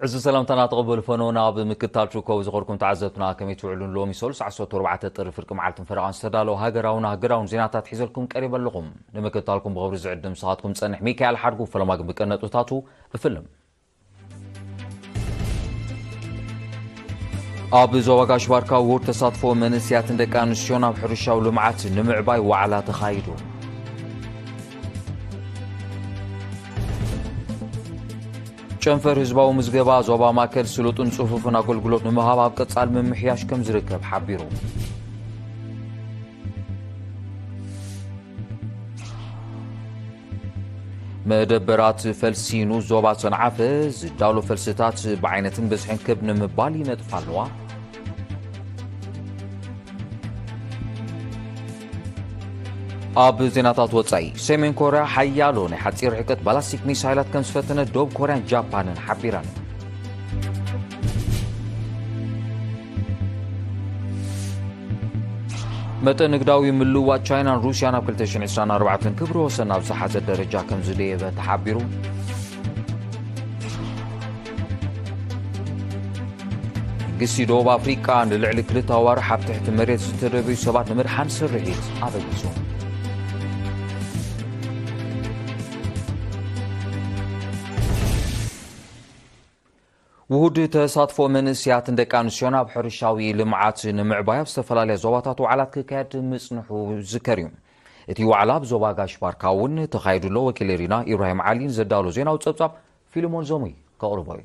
እዚ ሰላምታና ተቐበሉ ፈነውና። ኣብ ምክትታል ችኮው ዝኸርኩም ተዓዘብትና ከመይ ትውዕሉን? ሎሚ ሰሉስ ዓሰርተ ኣርባዕተ ጥሪ ፍርቂ መዓልትን ፈረቓን ዝተዳለዉ ሃገራውን ኣህገራውን ዜናታት ሒዘልኩም ቀሪበ ኣለኹም። ንምክትታልኩም ብኽብሪ ዝዕድም ንስኻትኩም ዝጸንሕ ሚካኤል ሓድጉ። ፈለማ ግን ብቀነጥብታቱ እፍልም። ኣብ ዞባ ጋሽ ባርካ ውሁድ ተሳትፎ መንእስያትን ደቂ ኣንስትዮን ኣብ ሕርሻዊ ልምዓት ንምዕባይ ዋዕላ ተኻይዱ። ጨንፈር ህዝባዊ ምዝገባ ዞባ ማእከል ስሉጥን ጽፉፍን ኣገልግሎት ንምሃብ ኣብ ቀጻሊ ምምሕያሽ ከም ዝርከብ ሓቢሩ። መደበራት ፈልሲ ንኡስ ዞባ ሰንዓፈ ዝዳሎ ፈልስታት ብዓይነትን ብዝሕን ክብ ንምባል ይነጥፋ ኣለዋ። ኣብ ዜናታት ወጻኢ፣ ሰሜን ኮርያ ሓያሎ ናይ ሓጺር ርሕቀት ባላስቲክ ሚሳይላት ከም ዝፈተነት ደቡብ ኮርያን ጃፓንን ሓቢረን። መጠን ንግዳዊ ምልውዋጥ ቻይናን ሩስያን ኣብ ክልተ ሽሕን ዕስራን ኣርባዕተን ክብሪ ወሰን ኣብ ዝሓዘ ደረጃ ከም ዝደየበ ተሓቢሩ። መንግስቲ ደቡብ ኣፍሪቃ ንልዕሊ ክልተ ኣዋርሕ ኣብ ትሕቲ መሬት ዝተደበዩ ሰባት ንምድሓን ስርሒት ኣበጊሱ። ውሁድ ተሳትፎ መንእስያትን ደቂ ኣንስትዮን ኣብ ሕርሻዊ ልምዓት ንምዕባይ ኣብ ዝተፈላለያ ዞባታት ዋዕላት ክካየድ ምጽንሑ ዝከር እዩ። እቲ ዋዕላ ኣብ ዞባ ጋሽ ባርካ እውን ተኻይዱ ኣሎ። ወኪል ሪና ኢብራሂም ዓሊን ዘዳሎ ዜናዊ ጸብጻብ ፊልሞን ዞሙይ ከቕርቦ እዩ።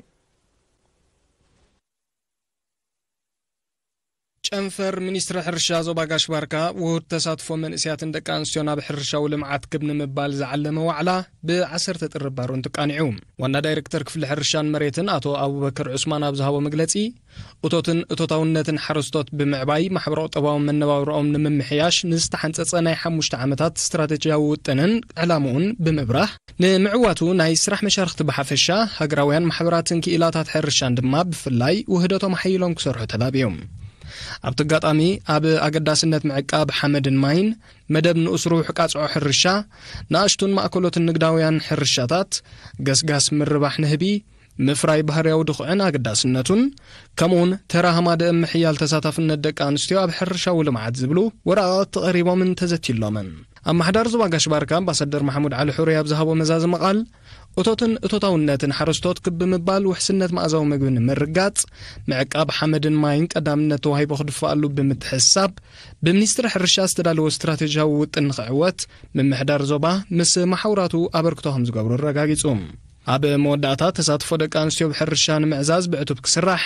ጨንፈር ሚኒስትሪ ሕርሻ ዞባ ጋሽ ባርካ ውሁድ ተሳትፎ መንእስያትን ደቂ ኣንስትዮን ኣብ ሕርሻዊ ልምዓት ክብ ንምባል ዝዓለመ ዋዕላ ብ ዓሰርተ ጥሪ ባሮን ትቃኒዑ። ዋና ዳይሬክተር ክፍሊ ሕርሻን መሬትን ኣቶ ኣቡበከር ዑስማን ኣብ ዝሃቦ መግለጺ፣ እቶትን እቶታውነትን ሓረስቶት ብምዕባይ ማሕበረ ቁጠባዊ መነባብሮኦም ንምምሕያሽ ንዝተሓንጸጸ ናይ ሓሙሽተ ዓመታት ስትራተጂያዊ ውጥንን ዕላምኡን ብምብራህ፣ ንምዕዋቱ ናይ ስራሕ መሻርኽቲ ብሓፈሻ፣ ሃገራውያን ማሕበራትን ክኢላታት ሕርሻን ድማ ብፍላይ ውህደቶም ሓይሎም ክሰርሑ ተላብዮም። ኣብቲ ኣጋጣሚ ኣብ ኣገዳስነት ምዕቃብ ሓመድን ማይን፣ መደብ ንኡስ ርቡሕ ቃጽዖ ሕርሻ፣ ንኣሽቱን ማእከሎትን ንግዳውያን ሕርሻታት፣ ገስጋስ ምርባሕ ንህቢ፣ ምፍራይ ባህርያዊ ድኹዕን ኣገዳስነቱን፣ ከምኡውን ተራ ሃማደእ ምሕያል ተሳታፍነት ደቂ ኣንስትዮ ኣብ ሕርሻዊ ልምዓት ዝብሉ ወረቓቕቲ ቀሪቦምን ተዘትዩሎምን። ኣመሓዳሪ ዞባ ጋሽ ባርካ ኣምባሳደር ማሕሙድ ዓሊ ሑሪ ኣብ ዝሃቦ መዛዘሚ ቃል፣ እቶትን እቶታውነትን ሓረስቶት ክብ ብምባል ውሕስነት መኣዛዊ ምግቢ ንምርጋጽ፣ ምዕቃብ ሓመድን ማይን ቀዳምነት ተዋሂቦ ክድፈኣሉ ብምትሕስሳብ፣ ብሚኒስትሪ ሕርሻ ዝተዳለወ ስትራቴጂያዊ ውጥን ንኽዕወት፣ ምምሕዳር ዞባ ምስ መሓውራቱ ኣበርክቶ ከም ዝገብሩ ኣረጋጊጹ። ኣብ መወዳእታ፣ ተሳትፎ ደቂ ኣንስትዮ ኣብ ሕርሻ ንምዕዛዝ ብዕቱብ ክስራሕ፣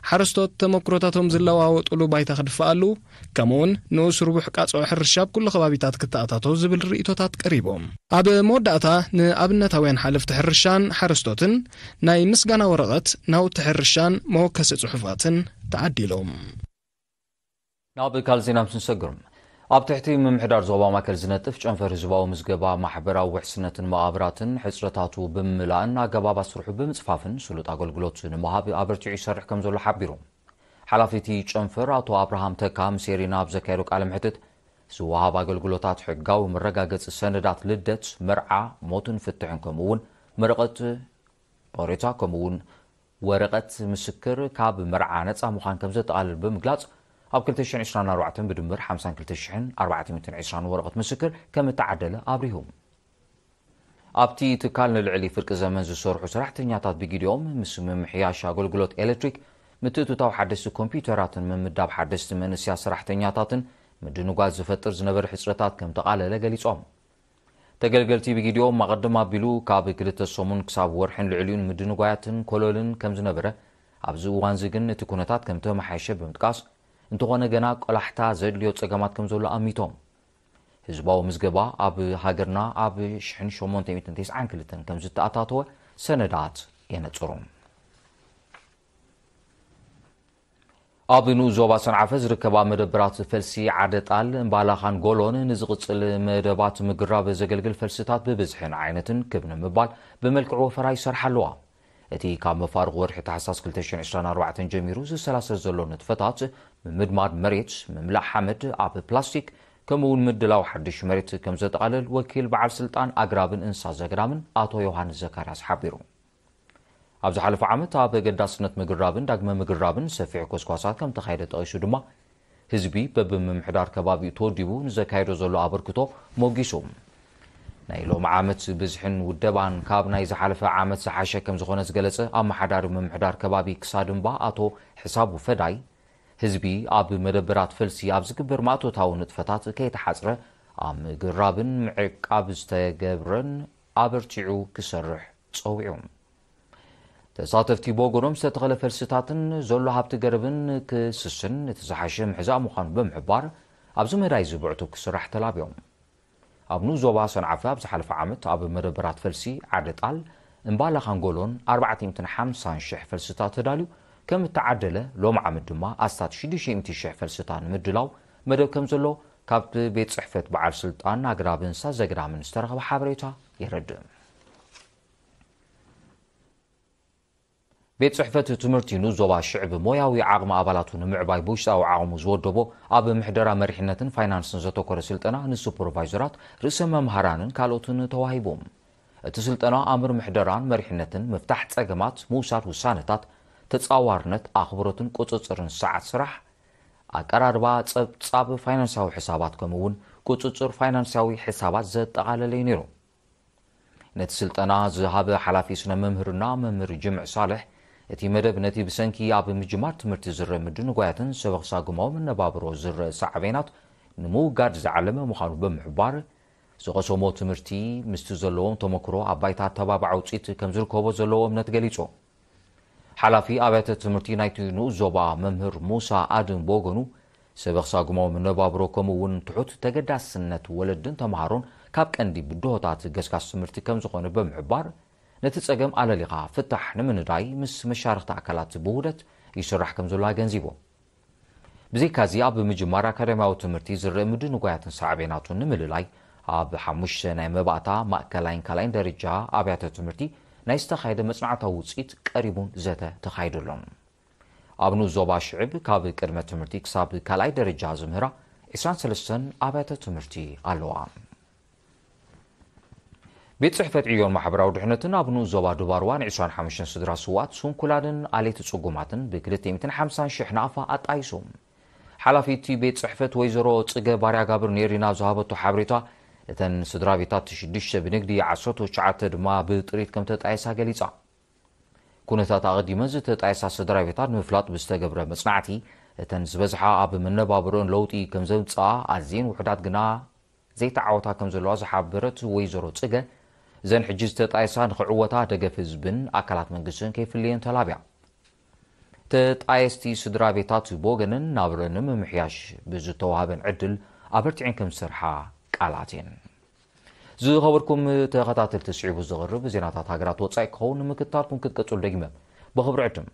ሓረስቶት ተመክሮታቶም ዝለዋወጡሉ ባይታ ክድፈኣሉ፣ ከምኡውን ንኡስ ርቡሕ ቃጽዖ ሕርሻ ኣብ ኩሉ ከባቢታት ክተኣታቶ ዝብል ርእይቶታት ቀሪቡ። ኣብ መወዳእታ፣ ንኣብነታውያን ሓለፍቲ ሕርሻን ሓረስቶትን ናይ ምስጋና ወረቐት፣ ናውቲ ሕርሻን መወከሲ ጽሑፋትን ተዓዲሎም። ናብ ካልእ ዜና ምስ ንሰግር፣ ኣብ ትሕቲ ምምሕዳር ዞባ ማእከል ዝነጥፍ ጨንፈር ህዝባዊ ምዝገባ ማሕበራዊ ውሕስነትን መቓብራትን ሕጽረታቱ ብምምላእን ኣገባብ ኣስርሑ ብምጽፋፍን ስሉጥ ኣገልግሎት ንምሃብ ኣበርቲዑ ይሰርሕ ከም ዘሎ ሓቢሩ። ሓላፊ እቲ ጨንፈር ኣቶ ኣብርሃም ተካ ምስ ኤሪና ኣብ ዘካየዶ ቃለ መሕትት፣ ዝወሃብ ኣገልግሎታት ሕጋዊ መረጋገጺ ሰነዳት ልደት፣ መርዓ፣ ሞትን ፍትሕን ከምኡ እውን መረቐት ኦሬታ ከምኡ እውን ወረቐት ምስክር ካብ መርዓ ነጻ ምዃን ከም ዘጠቓልል ብምግላጽ፣ ኣብ ክልተ ሽሕን ዕስራን ኣርባዕተን ብድምር ሓምሳን ክልተ ሽሕን ኣርባዕተ ሚእትን ዕስራን ወረቐት ምስክር ከም እተዓደለ ኣብሪሁ። ኣብቲ ትካል ንልዕሊ ፍርቂ ዘመን ዝሰርሑ ሰራሕተኛታት ብጊዲኦም ምስ ምምሕያሽ ኣገልግሎት ኤሌክትሪክ፣ ምትእትታው ሓደስቲ ኮምፒውተራትን ምምዳብ ሓደስቲ መንእስያት ሰራሕተኛታትን ምድንጓት ዝፈጥር ዝነበረ ሕጽረታት ከም ተቓለለ ገሊጾም። ተገልገልቲ ብጊዲኦም ኣቐድም ኣቢሉ ካብ ክልተ ሰሙን ክሳብ ወርሕን ልዕሊኡን ምድንጓያትን ኮለልን ከም ዝነበረ፣ ኣብዚ እዋንዚ ግን እቲ ኩነታት ከም ተመሓየሸ ብምጥቃስ፣ እንተኾነ ገና ቆላሕታ ዘድልዮ ጸገማት ከም ዘሎ ኣሚቶም። ህዝባዊ ምዝገባ ኣብ ሃገርና ኣብ ሽሕን ሸሞንተ ሚእትን ተስዓን ክልተን ከም ዝተኣታተወ ሰነዳት የነጽሩ። ኣብ ንኡስ ዞባ ሰንዓፈ ዝርከባ መደበራት ፈልሲ ዓደጣል፣ እምባላኻን ጎሎን ንዝቕጽል መደባት ምግራብ ዘገልግል ፈልስታት ብብዝሕን ዓይነትን ክብ ንምባል ብመልክዕ ወፈራ ይሰርሓ ኣለዋ። እቲ ካብ መፋርቕ ወርሒ ታሕሳስ ክልተ ሽሕን ዕስራን ኣርባዕተን ጀሚሩ ዝሰላሰል ዘሎ ንጥፈታት፣ ምምድማድ መሬት፣ ምምላእ ሓመድ ኣብ ፕላስቲክ፣ ከምኡ እውን ምድላው ሓድሽ መሬት ከም ዘጠቓልል ወኪል በዓል ስልጣን ኣግራብን እንስሳ ዘገዳምን ኣቶ ዮሃንስ ዘካርያስ ሓቢሩ። ኣብ ዝሓለፈ ዓመት ኣብ ኣገዳስነት ምግራብን ዳግመ ምግራብን ሰፊሕ ኮስኳሳት ከም ተኻየደ ጠቒሱ ድማ፣ ህዝቢ በብምምሕዳር ከባቢኡ ተወዲቡ ንዘካየዶ ዘሎ ኣበርክቶ ሞጊሱ። ናይ ሎሚ ዓመት ብዝሕን ውደባን ካብ ናይ ዝሓለፈ ዓመት ዝሓሸ ከም ዝኾነ ዝገለጸ ኣመሓዳሪ ምምሕዳር ከባቢ ክሳድምባ ኣቶ ሕሳቡ ፈዳይ፣ ህዝቢ ኣብ መደበራት ፈልሲ ኣብ ዝግበር ማእቶታዊ ንጥፈታት ከይተሓጽረ ኣብ ምግራብን ምዕቃብ ዝተገብረን ኣበርቲዑ ክሰርሕ ጸዊዑ። ተሳተፍቲ ብወገኖም ዝተተኸለ ፈልስታትን ዘሎ ሃብቲ ገረብን ክስስን እቲ ዝሓሸ ምሕዛእ ምዃኑ ብምሕባር፣ ኣብዚ ምህዳይ እዚ ብዕቱብ ክስራሕ ተላብዮም። ኣብ ንኡስ ዞባ ሰንዓፈ ኣብ ዝሓለፈ ዓመት ኣብ መደበራት ፈልሲ ዓዲ ጣል፣ እምባላ ካንጎሎን ኣርባዕተ ሚእትን ሓምሳን ሽሕ ፈልስታት ተዳልዩ ከም እተዓደለ፣ ሎም ዓመት ድማ ኣስታት ሽዱሽተ ሚእቲ ሽሕ ፈልስታት ንምድላው መደብ ከም ዘሎ ካብቲ ቤት ጽሕፈት በዓል ስልጣን ኣግራብ እንስሳ ዘገዳምን ዝተረኸበ ሓበሬታ የረድእ። ቤት ጽሕፈት ትምህርቲ ንኡስ ዞባ ሽዕብ ሞያዊ ዓቕሚ ኣባላቱ ንምዕባይ ብውሽጣዊ ዓቕሙ ዝወደቦ ኣብ ምሕደራ መሪሕነትን ፋይናንስን ዘተኮረ ስልጠና ንሱፐርቫይዘራት፣ ርእሰ መምሃራንን ካልኦትን ተዋሂቡ። እቲ ስልጠና ኣምር ምሕደራን መሪሕነትን፣ ምፍታሕ ጸገማት፣ ምውሳድ ውሳነታት፣ ተጻዋርነት፣ ኣኽብሮትን ቁጽጽርን ሰዓት ስራሕ፣ ኣቀራርባ ጸብጻብ ፋይናንሳዊ ሕሳባት ከምኡ እውን ቁጽጽር ፋይናንሳዊ ሕሳባት ዘጠቓለለ እዩ ነይሩ። ነቲ ስልጠና ዝሃበ ሓላፊ ስነ መምህርና መምህር ጅምዕ ሳልሕ፣ እቲ መደብ ነቲ ብሰንኪ ኣብ ምጅማር ትምህርቲ ዝረአ ምድንጓያትን ሰበኽ ሳጉማዊ መነባብሮ ዝረአ ሳዕቤናት ንምውጋድ ዝዓለመ ምዃኑ ብምሕባር፣ ዝቐሰሞ ትምህርቲ ምስቲ ዘለዎም ተመክሮ ኣብ ባይታ ኣተባባዕ ውፅኢት ከም ዝርከቦ ዘለዎ እምነት ገሊጹ። ሓላፊ ኣብያተ ትምህርቲ ናይቲ ንኡስ ዞባ መምህር ሙሳ ኣድም ብወገኑ፣ ሰበኽ ሳጉማዊ መነባብሮ ከምኡ እውን ትሑት ተገዳስነት ወለድን ተምሃሮን ካብ ቀንዲ ብድሆታት ገስጋስ ትምህርቲ ከም ዝኾነ ብምሕባር፣ ነቲ ጸገም ኣለሊኻ ፍታሕ ንምንዳይ ምስ መሻርኽቲ ኣካላት ብውህደት ይስራሕ ከም ዘሎ ኣገንዚቡ። ብዘይካዚ ኣብ ምጅማር ኣካዳሚያዊ ትምህርቲ ዝረአ ምድንጓያትን ሳዕቤናቱን ንምልላይ ኣብ ሓሙሽተ ናይ መባእታ፣ ማእከላይን ካልኣይን ደረጃ ኣብያተ ትምህርቲ ናይ ዝተኻየደ መጽናዕታዊ ውጽኢት ቀሪቡን ዘተ ተኻይደሉን። ኣብ ንኡስ ዞባ ሽዕብ ካብ ቅድመ ትምህርቲ ክሳብ ካልኣይ ደረጃ ዝምህራ ዕስራን ሰለስተን ኣብያተ ትምህርቲ ኣለዋ። ቤት ጽሕፈት ዕዮን ማሕበራዊ ድሕነትን ኣብ ንኡስ ዞባ ዱባርዋ ን ዕስራን ሓሙሽተን ስድራ ስውኣት ስንኩላንን ኣለይቲ ጽጉማትን ብ ክልተ ሚእትን ሓምሳን ሽሕ ናቕፋ ኣጣይሱ። ሓላፊ እቲ ቤት ጽሕፈት ወይዘሮ ጽገ ባርያ ጋብር ነይሪና ዝሃበቶ ሓበሬታ፣ እተን ስድራ ቤታት ሽዱሽተ ብንግዲ፣ ዓሰርተ ትሽዓተ ድማ ብጥሪት ከም ተጣየሳ ገሊጻ። ኩነታት ኣቐዲመን ዝተጣየሳ ስድራ ቤታት ንምፍላጥ ብዝተገብረ መጽናዕቲ፣ እተን ዝበዝሓ ኣብ መነባብሮን ለውጢ ከም ዘምጽኣ፣ ኣዝየን ውሑዳት ግና ዘይተዓወታ ከም ዘለዋ ዝሓበረት ወይዘሮ ጽገ፣ እዘን ሕጂ ዝተጣየሳ ንኽዕወታ ደገፍ ህዝብን ኣካላት መንግስትን ከይፍልየን ተላብያ። ተጣየስቲ ስድራ ቤታት ብወገነን ናብረን ንምምሕያሽ ብዝተዋህበን ዕድል ኣበርቲዐን ከም ዝሰርሓ ቃል ኣትየን። ዝኸበርኩም ተኸታተልቲ፣ ስዒቡ ዝቕርብ ዜናታት ሃገራት ወጻኢ ክኸውን ንምክትታልኩም ክትቀጽሉ ደጊመ ብኽብሪ ዕድም።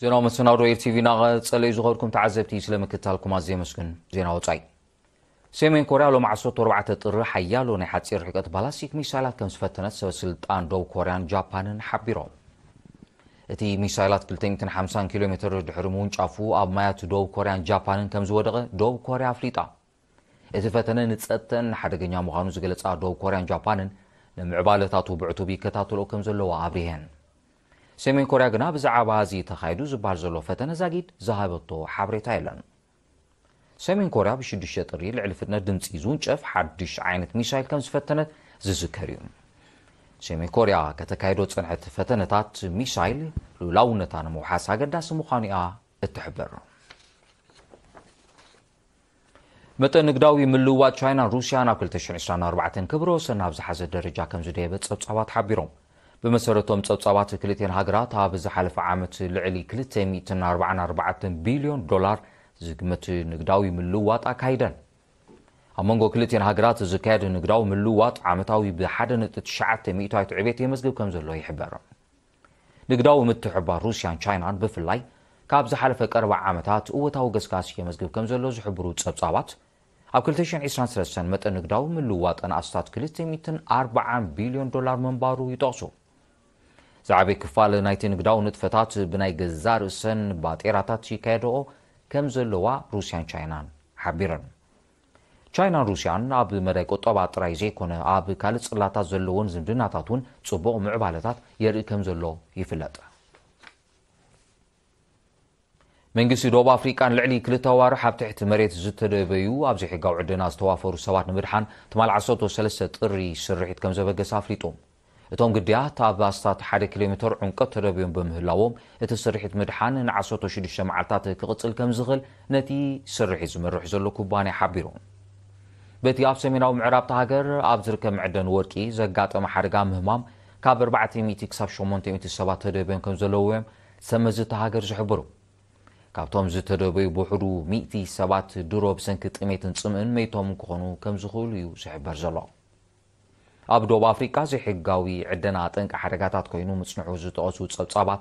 ዜናዊ መሰናዶ ኤር ቲቪ እናቐጸለ እዩ። ዝኸበርኩም ተዓዘብቲ፣ ስለ ምክትታልኩም ኣዝየ የመስግን። ዜና ወጻኢ። ሰሜን ኮርያ ሎም ዓሰርተ ኣርባዕተ ጥሪ ሓያሎ ናይ ሓጺር ርሕቀት ባላስቲክ ሚሳይላት ከም ዝፈተነት ሰበ ስልጣን ደቡብ ኮርያን ጃፓንን ሓቢሮም። እቲ ሚሳይላት ክልተ ሚእትን ሓምሳን ኪሎ ሜትር ድሕሪ ምውንጫፉ ኣብ ማያት ደቡብ ኮርያን ጃፓንን ከም ዝወደቐ ደቡብ ኮርያ ኣፍሊጣ። እቲ ፈተነ ንጸጥተን ሓደገኛ ምዃኑ ዝገለጻ ደቡብ ኮርያን ጃፓንን ንምዕባለታቱ ብዕቱብ ይከታተሎ ከም ዘለዋ ኣብሪሀን። ሰሜን ኮርያ ግና ብዛዕባ እዚ ተኻይዱ ዝበሃል ዘሎ ፈተነ ዛጊድ ዝሃበቶ ሓበሬታ የለን። ሰሜን ኮርያ ብሽዱሽተ ጥሪ ልዕሊ ፍጥነት ድምጺ ዝውንጨፍ ሓድሽ ዓይነት ሚሳይል ከም ዝፈተነት ዝዝከር እዩ። ሰሜን ኮርያ ከተካይዶ ዝጸንሐት ፈተነታት ሚሳይል ልኡላውነታ ንምውሓስ ኣገዳሲ ምዃኑ እያ እትሕብር። መጠን ንግዳዊ ምልውዋጥ ቻይናን ሩስያን ኣብ ክልተ ሽሕን ዕስራን ኣርባዕተን ክብረ ወሰን ናብ ዝሓዘ ደረጃ ከም ዝደየበ ጸብጻባት ሓቢሮም። ብመሰረቶም ጸብጻባት፣ ክልቲኤን ሃገራት ኣብ ዝሓለፈ ዓመት ልዕሊ ክልተ ሚእትን ኣርባዓን ኣርባዕተን ቢልዮን ዶላር ዝግመት ንግዳዊ ምልውዋጥ ኣካይደን። ኣብ መንጎ ክልቲኤን ሃገራት ዝካየድ ንግዳዊ ምልውዋጥ ዓመታዊ ብሓደ ነጥቢ ትሽዓተ ሚእታዊት ዕቤት የመዝግብ ከም ዘሎ ይሕበር። ንግዳዊ ምትሕብባር ሩስያን ቻይናን ብፍላይ ካብ ዝሓለፈ ቀረባ ዓመታት እወታዊ ገስጋስ የመዝግብ ከም ዘሎ ዝሕብሩ ጸብጻባት፣ ኣብ ክልተ ሽሕን ዕስራን ሰለስተን መጠን ንግዳዊ ምልውዋጠን ኣስታት ክልተ ሚእትን ኣርባዓን ቢልዮን ዶላር ምንባሩ ይጠቕሱ። ዝዓበየ ክፋል ናይቲ ንግዳዊ ንጥፈታት ብናይ ገዛእ ርእሰን ባጤራታት ይካየድኦ ከም ዘለዋ ሩስያን ቻይናን ሓቢረን። ቻይናን ሩስያን ኣብ መዳይ ቁጠባ ጥራይ ዘይኮነ ኣብ ካልእ ጽላታት ዘለዎን ዝምድናታት እውን ጽቡቕ ምዕባለታት የርኢ ከም ዘሎ ይፍለጥ። መንግስቲ ደቡብ ኣፍሪቃ ንልዕሊ ክልተ ኣዋርሕ ኣብ ትሕቲ መሬት ዝተደበዩ ኣብ ዘይሕጋዊ ዕደና ዝተዋፈሩ ሰባት ንምድሓን ትማል ዓሰርተ ሰለስተ ጥሪ ስርሒት ከም ዘበገሰ ኣፍሊጡ። እቶም ግዳያት ኣብ ኣስታት ሓደ ኪሎ ሜትር ዕምቆት ተደብዮም ብምህላዎም እቲ ስርሒት ምድሓን ን ዓሰርተ ሽዱሽተ መዓልታት ክቕጽል ከም ዝኽእል ነቲ ስርሒት ዝመርሕ ዘሎ ኩባንያ ሓቢሩ። በቲ ኣብ ሰሜናዊ ምዕራብ እታ ሃገር ኣብ ዝርከብ መዕደኒ ወርቂ ዘጋጠመ ሓደጋ ምህማም ካብ ኣርባዕተ ሚእቲ ክሳብ ሸሞንተ ሚእቲ ሰባት ተደብዮም ከም ዘለዉ እዮም ሰመዚ እታ ሃገር ዝሕብሩ። ካብቶም ዝተደበዩ ብውሕዱ ሚእቲ ሰባት ድሮ ብሰንኪ ጥሜትን ጽምእን መይቶም ክኾኑ ከም ዝኽእሉ እዩ ዝሕበር ዘሎ። ኣብ ደቡብ ኣፍሪቃ ዘይሕጋዊ ዕደና ጠንቂ ሓደጋታት ኮይኑ ምጽንሑ ዝጠቐሱ ጸብጻባት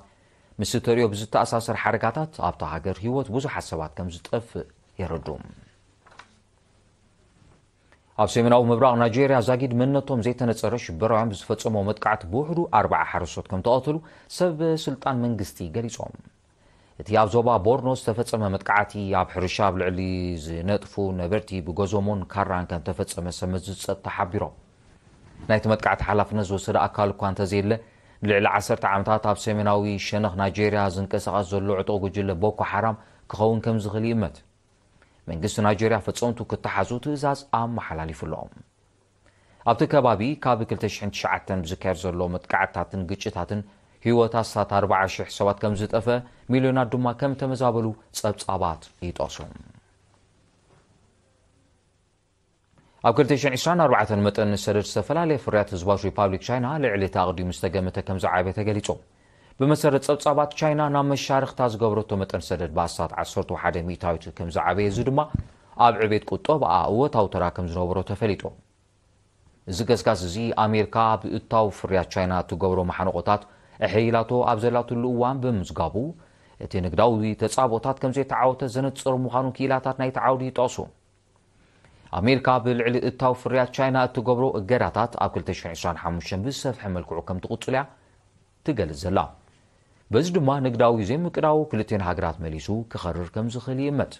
ምስ ተሪኦ ብዝተኣሳሰር ሓደጋታት ኣብታ ሃገር ህይወት ብዙሓት ሰባት ከም ዝጠፍእ የረዱ። ኣብ ሰሜናዊ ምብራቕ ናይጄርያ ዛጊድ መንነቶም ዘይተነጸረ ሽበራውያን ብዝፈጸሞ መጥቃዕቲ ብውሕዱ ኣርባዓ ሓረስቶት ከም ተቐተሉ ሰብ ስልጣን መንግስቲ ገሊጾም። እቲ ኣብ ዞባ ቦርኖ ዝተፈጸመ መጥቃዕቲ ኣብ ሕርሻ ኣብ ልዕሊ ዝነጥፉ ነበርቲ ብጎዞሞን ካራን ከም ተፈጸመ ሰመዚ ጸጥታ ሓቢሮም። ናይቲ መጥቃዕቲ ሓላፍነት ዝወሰደ ኣካል እኳ እንተዘየለ፣ ንልዕሊ ዓሰርተ ዓመታት ኣብ ሰሜናዊ ሸነኽ ናይጄርያ ዝንቀሳቐስ ዘሎ ዕጡቕ ጉጅለ ቦኮ ሓራም ክኸውን ከም ዝኽእል ይእመት። መንግስቲ ናይጄርያ ፈጸምቱ ክተሓዙ ትእዛዝ ኣመሓላሊፉ ኣሎ። ኣብቲ ከባቢ ካብ ክልተ ሽሕን ትሽዓተን ብዝካየድ ዘሎ መጥቃዕትታትን ግጭታትን ህይወት ኣስታት ኣርባዓ ሽሕ ሰባት ከም ዝጠፍአ፣ ሚልዮናት ድማ ከም ተመዛበሉ ጸብጻባት ይጠቕሱ። ኣብ ክልተ ሽሕን ዕስራን ኣርባዕተን መጠን ሰደድ ዝተፈላለየ ፍርያት ህዝባዊት ሪፓብሊክ ቻይና ልዕሊ እቲ ኣቕዲሙ ዝተገመተ ከም ዝዓበየ ተገሊጹ። ብመሰረት ጸብጻባት፣ ቻይና ናብ መሻርኽታ ዝገበረቶ መጠን ሰደድ ብኣስታት ዓሰርተ ሓደ ሚእታዊት ከም ዝዓበየ፣ እዚ ድማ ኣብ ዕቤት ቁጠባኣ እወታዊ ተራ ከም ዝነበሮ ተፈሊጡ። እዚ ገስጋስ እዚ ኣሜሪካ ኣብ እታው ፍርያት ቻይና እትገብሮ ማሕነቆታት ኣሐይላቶ ኣብ ዘላትሉ እዋን ብምዝጋቡ፣ እቲ ንግዳዊ ተጻብኦታት ከም ዘይተዓወተ ዘነጽር ምዃኑ ክኢላታት ናይቲ ዓውዲ ይጠቕሱ። ኣሜሪካ ብልዕሊ እታው ፍርያት ቻይና እትገብሮ እገዳታት ኣብ ክልተ ሽሕን ዕስራን ሓሙሽተን ብዝሰፍሐ መልክዑ ከም ትቕጽል እያ ትገልጽ ዘላ። በዚ ድማ ንግዳዊ ዘይምቅዳው ክልቲኤን ሃገራት መሊሱ ክኸርር ከም ዝኽእል ይእመት።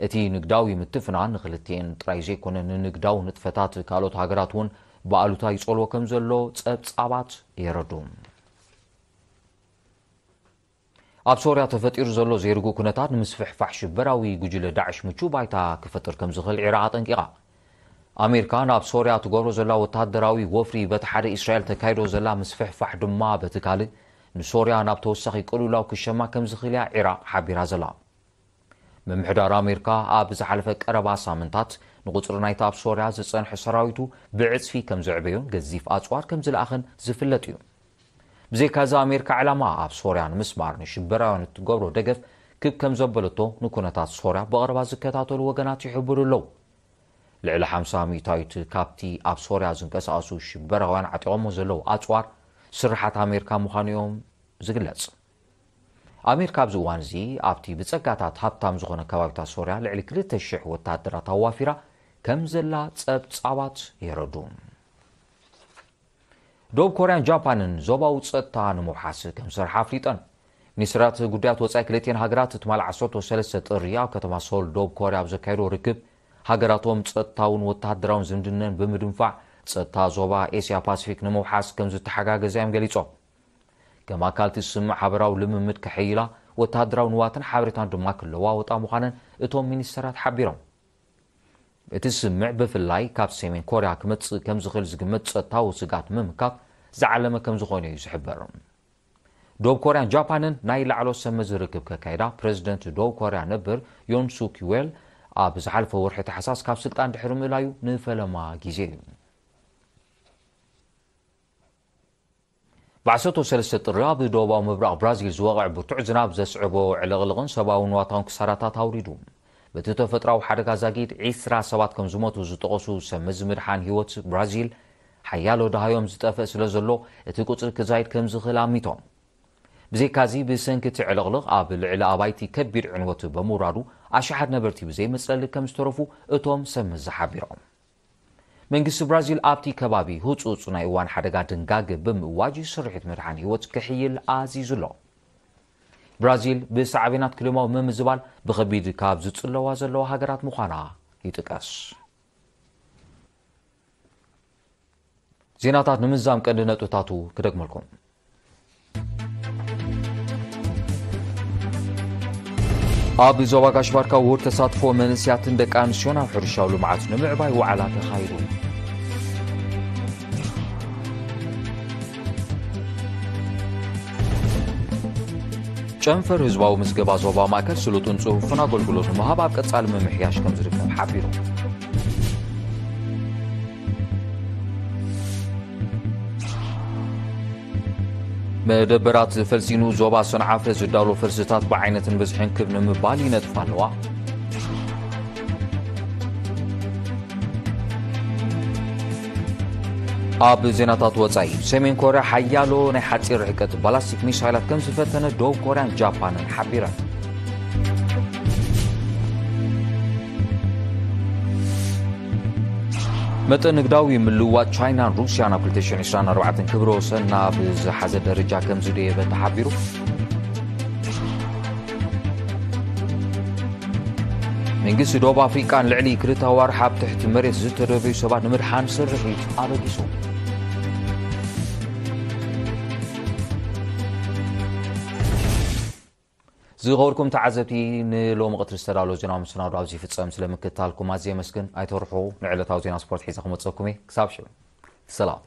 እቲ ንግዳዊ ምትፍናን ንክልቲኤን ጥራይ ዘይኮነ፣ ንንግዳዊ ንጥፈታት ካልኦት ሃገራት እውን ብኣሉታ ይጸልዎ ከም ዘሎ ጸብጻባት የረዱ። ኣብ ሶርያ ተፈጢሩ ዘሎ ዘይርጉእ ኩነታት ንምስፍሕፋሕ ሽበራዊ ጉጅለ ዳዕሽ ምቹ ባይታ ክፈጥር ከም ዝኽእል ዒራቕ ኣጠንቂቓ። ኣሜሪካ ናብ ሶርያ ትገብሮ ዘላ ወታደራዊ ወፍሪ፣ በቲ ሓደ እስራኤል ተካይዶ ዘላ ምስፍሕፋሕ ድማ በቲ ካልእ ንሶርያ ናብ ተወሳኺ ቅልውላው ክሸማ ከም ዝኽእል እያ ዒራቕ ሓቢራ ዘላ። ምምሕዳር ኣሜሪካ ኣብ ዝሓለፈ ቀረባ ሳምንታት ንቁጽሪ ናይቲ ኣብ ሶርያ ዝጸንሐ ሰራዊቱ ብዕጽፊ ከም ዘዕበዮን ገዚፍ ኣጽዋር ከም ዝለኣኸን ዝፍለጥ እዩ። ብዘይካዚ፣ ኣሜሪካ ዕላማ ኣብ ሶርያ ንምስማር ንሽበራውያን እትገብሮ ደገፍ ክብ ከም ዘበለቶ ንኩነታት ሶርያ ብቐረባ ዝከታተሉ ወገናት ይሕብሩ ኣለዉ። ልዕሊ ሓምሳ ሚእታዊት ካብቲ ኣብ ሶርያ ዝንቀሳቐሱ ሽበራውያን ዓጢቖሞ ዘለዉ ኣጽዋር ስርሓት ኣሜሪካ ምዃኑ እዮም ዝግለጽ። ኣሜሪካ ኣብዚ እዋን እዚ ኣብቲ ብጸጋታት ሃብታም ዝኾነ ከባቢታት ሶርያ ልዕሊ ክልተ ሽሕ ወተሃደራት ኣዋፊራ ከም ዘላ ጸብጻባት የረዱ። ደቡብ ኮርያን ጃፓንን ዞባዊ ጸጥታ ንምውሓስ ከም ዝሰርሓ ኣፍሊጠን። ሚኒስትራት ጉዳያት ወጻኢ ክልቲኤን ሃገራት ትማል ዓሰርተ ሰለስተ ጥሪ ኣብ ከተማ ሶል ደቡብ ኮርያ ኣብ ዘካየዶ ርክብ፣ ሃገራቶም ጸጥታውን ወተሃደራውን ዝምድነን ብምድንፋዕ፣ ጸጥታ ዞባ ኤስያ ፓሲፊክ ንምውሓስ ከም ዝተሓጋገዛ እዮም ገሊጾም። ከም ኣካል እቲ ስምምዕ ሓበራዊ ልምምድ ከሐይላ፣ ወተሃደራዊ ንዋትን ሓበሬታን ድማ ክለዋወጣ ምዃነን እቶም ሚኒስተራት ሓቢሮም። እቲ ስምምዕ ብፍላይ ካብ ሰሜን ኮርያ ክመጽእ ከም ዝኽእል ዝግመት ጸጥታዊ ስግኣት ንምምካት ዝዓለመ ከም ዝኾነ እዩ ዝሕበር። ደቡብ ኮርያን ጃፓንን ናይ ላዕለዎት ሰብ መዚ ርክብ ከካይዳ፣ ፕረዚደንት ደቡብ ኮርያ ነበር ዮን ሱክ ዩዌል ኣብ ዝሓለፈ ወርሒ ታሕሳስ ካብ ስልጣን ድሕሪ ምእላዩ ንፈለማ ግዜ እዩ። ብ ዓሰርተ ሰለስተ ጥሪ ኣብ ደቡባዊ ምብራቕ ብራዚል ዝወቕዕ ብርቱዕ ዝናብ ዘስዕቦ ዕልቕልቕን ሰብኣዊ ንዋታውን ክሳራታት ኣውሪዱ። በቲ ተፈጥራዊ ሓደጋ ዛጊድ ዒስራ ሰባት ከም ዝሞቱ ዝጠቐሱ ሰብ መዚ ምድሓን ህይወት ብራዚል፣ ሓያሎ ደሃዮም ዝጠፍእ ስለ ዘሎ፣ እቲ ቁጽሪ ክዛይድ ከም ዝኽእል ኣሚቶም። ብዘይካዚ፣ ብሰንኪ እቲ ዕልቕልቕ ኣብ ልዕሊ ኣባይቲ ከቢድ ዕንወት ብምውራዱ፣ ኣሽሓት ነበርቲ ብዘይመጽለሊ ከም ዝተረፉ እቶም ሰብ መዚ ሓቢሮም። መንግስቲ ብራዚል ኣብቲ ከባቢ ህጹጽ ናይ እዋን ሓደጋ ድንጋገ ብምእዋጅ፣ ስርሒት ምድሓን ህይወት ክሕይል ኣዚዙ ኣሎ። ብራዚል ብሳዕቤናት ክሊማዊ ምምዝባል ብኸቢድ ካብ ዝጽለዋ ዘለዋ ሃገራት ምዃና ይጥቀስ። ዜናታት ንምዝዛም ቀንዲ ነጥብታቱ ክደግመልኩም። ኣብ ዞባ ጋሽ ባርካ ውሁድ ተሳትፎ መንእስያትን ደቂ ኣንስትዮን ኣብ ሕርሻዊ ልምዓት ንምዕባይ ዋዕላ ተኻይዱ። ጨንፈር ህዝባዊ ምዝገባ ዞባ ማእከል ስሉጥን ጽፉፍን ኣገልግሎት ንምሃብ ኣብ ቀጻሊ ምምሕያሽ ከም ዝርከብ ሓቢሩ። መደበራት ፈልሲኑ ዞባ ሰንዓፈ ዝዳሎ ፈልስታት ብዓይነትን ብዝሕን ክብ ንምባል ይነጥፋ ኣለዋ። ኣብ ዜናታት ወጻኢ፣ ሰሜን ኮርያ ሓያሎ ናይ ሓጺር ርሕቀት ባላስቲክ ሚሳይላት ከም ዝፈተነ ደቡብ ኮርያን ጃፓንን ሓቢረን። መጠን ንግዳዊ ምልውዋጥ ቻይናን ሩስያን ኣብ ክልተ ሽሕን ዕስራን ኣርባዕተን ክብረ ወሰን ናብ ዝሓዘ ደረጃ ከም ዝደየበ ተሓቢሩ። መንግስቲ ደቡብ ኣፍሪቃ ንልዕሊ ክልተ ኣዋርሕ ኣብ ትሕቲ መሬት ዝተደበዩ ሰባት ንምድሓን ስርሒት ኣበጊሱ። ዝኸበርኩም ተዓዘብቲ፣ ንሎሚ ቀትሪ ዝተዳለወ ዜናዊ መሰናዶ ኣብዚ ይፍጸም። ስለምክትታልኩም ኣዝየ የመስግን። ኣይተርሑ፣ ንዕለታዊ ዜና ስፖርት ሒዘ ክመጸኩም እየ። ክሳብ ሽዑ፣ ሰላም።